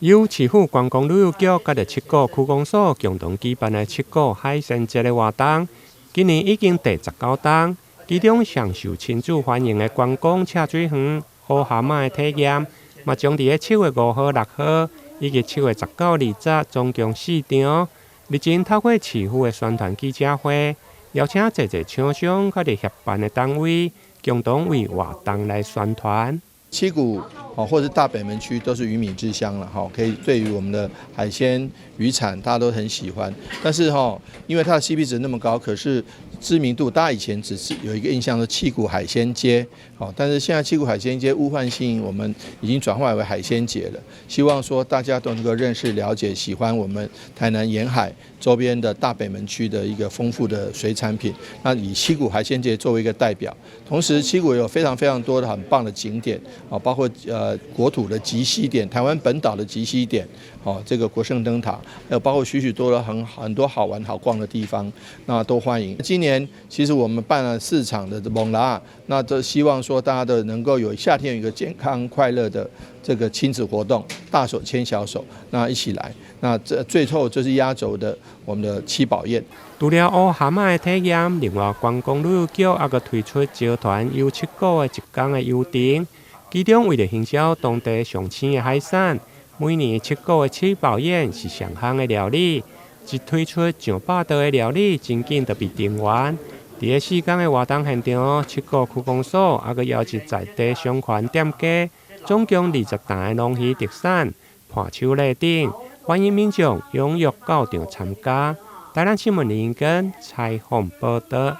由市府觀光旅遊局佮著七股區公所共同舉辦的七股海鮮節的活動，今年已經第十九冬。其中上受親子歡迎的觀光赤水園烏蝦仔的體驗，嘛將佇咧7月5號、6號以及7月19、20總共四場。日前透過市府的宣傳記者會，邀請濟濟廠商佮著協辦的單位，共同為活動來宣傳。七股哦，或者大北門區都是魚米之鄉了哈，可以對於我們的海鮮漁產，大家都很喜歡。但是哈，因為它的 CP 值那麼高，可是知名度，大家以前只是有一個印象是七股海鮮街，好，但是現在七股海鮮街物換星移，我們已經轉化為海鮮節了。希望說大家都能夠認識、了解、喜歡我們台南沿海周邊的大北門區的一個豐富的水產品。那以七股海鮮節作為一個代表，同時七股有非常非常多的很棒的景點。啊，包括國土的極西點，台灣本島的極西點，哦，這個國聖燈塔，還有包括許許多多很多好玩好逛的地方，那都歡迎。今年其實我們辦了四場的摸蜊仔，那都希望說大家都能夠有夏天有一個健康快樂的這個親子活動，大手牽小手，那一起來。那這最後就是壓軸的我們的七寶宴。除了烏蝦仔的體驗，另外觀光旅遊局猶閣推出招團遊七股的一天的遊程。其中為著行銷當地上鮮的海產，每年七股的七寶宴是上夯的料理，一推出上百道的料理，真緊就被訂完。佇咧四天的活動現場，七股區公所猶閣邀集在地商圈店家，總共20擔的龍魚特產、伴手禮等，歡迎民眾踴躍到場參加。台南新聞林根採訪報導。